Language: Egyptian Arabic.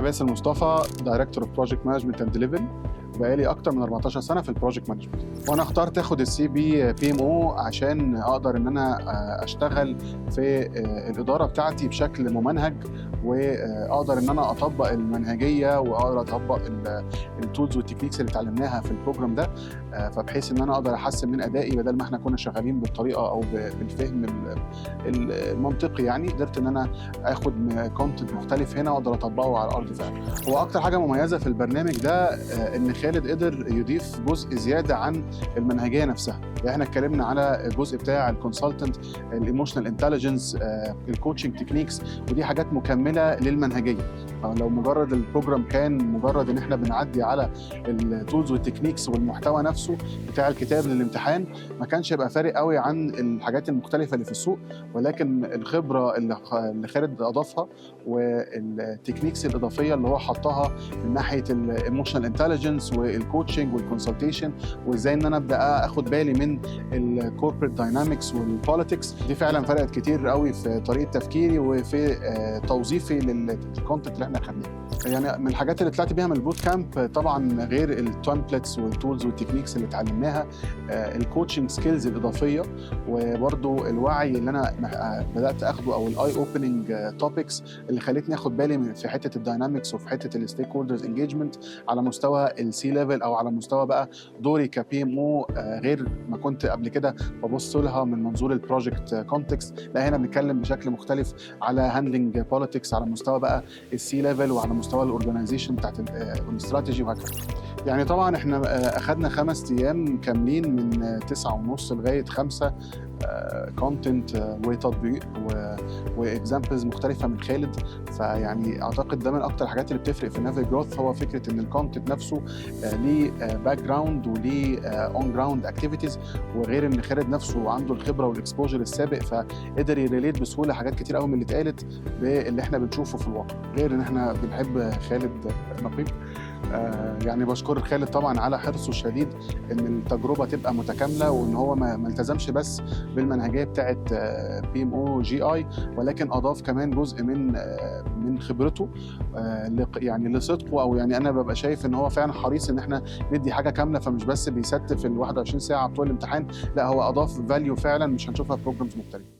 باسل مصطفى، director of project management and delivery، بقالي اكتر من 14 سنة في ال project management. وانا اخترت اخد ال CPMO عشان اقدر ان انا اشتغل في الادارة بتاعتي بشكل ممنهج، واقدر ان انا اطبق المنهجيه، واقدر اطبق ال tools وال techniques اللي اتعلمناها في ال program ده، فبحيث ان انا اقدر احسن من ادائي. بدل ما احنا كنا شغالين بالطريقة او بالفهم المنطقي، يعني قدرت ان انا اخد content مختلف هنا واقدر اطبقه على الارض فعلا. واكتر حاجة مميزة في البرنامج ده ان خالد قدر يضيف جزء زيادة عن المنهجية نفسها. يعني احنا اتكلمنا على الجزء بتاع ال consultant، ال emotional intelligence، ال coaching techniques، ودي حاجات مكملة للمنهجيه. لو مجرد ال program كان مجرد ان احنا بنعدي على ال tools وال techniques والمحتوى نفسه بتاع الكتاب للامتحان، ما كانش هيبقى فارق قوي عن الحاجات المختلفة اللي في السوق. ولكن الخبرة اللي خالد اضافها وال techniques الاضافية اللي هو حطها من ناحية ال emotional intelligence وال coaching وال consultation، وازاي ان انا ابدا اخد بالي من ال corporate dynamics وال politics، دي فعلا فرقت كتير قوي في طريقه تفكيري وفي توظيفي لل content اللي احنا خدناه. يعني من الحاجات اللي طلعت بيها من ال boot camp، طبعا غير ال templates وال tools وال techniques اللي اتعلمناها، ال coaching skills الاضافيه، وبرده الوعي اللي انا بدات اخده او ال eye opening topics اللي خلتني اخد بالي من في حتة ال dynamics وفي حتة ال stakeholders engagement على مستوى ال C level او على مستوى بقى دوري ك PMO، غير ما كنت قبل كده ببص لها من منظور ال project context. لا، هنا بنتكلم بشكل مختلف على handling politics على مستوى بقى ال C level وعلى مستوى ال organization بتاعت الاستراتيجي وهكذا. يعني طبعا احنا اخدنا 5 ايام كاملين من 9:30 لغاية 5، content وتطبيق و examples مختلفة من خالد. فيعني اعتقد ده من اكتر الحاجات اللي بتفرق في Naval Growth، هو فكرة ان ال content نفسه ليه background وليه on ground activities، وغير ان خالد نفسه عنده الخبرة وال exposure السابق، فقدر ي relate بسهولة حاجات كتير قوي من اللي اتقالت باللي احنا بنشوفه في الواقع. غير ان احنا بنحب خالد نقيب. يعني بشكر خالد طبعا على حرصه الشديد ان التجربة تبقى متكامله، وان هو ما التزمش بس بالمنهجيه بتاعه PMO GI، ولكن اضاف كمان جزء من خبرته، يعني لصدقه، او يعني انا ببقى شايف ان هو فعلا حريص ان احنا ندي حاجة كامله، فمش بس بيستف ال 21 ساعة بتوع الامتحان، لا، هو اضاف value فعلا مش هنشوفها في programs مختلفه.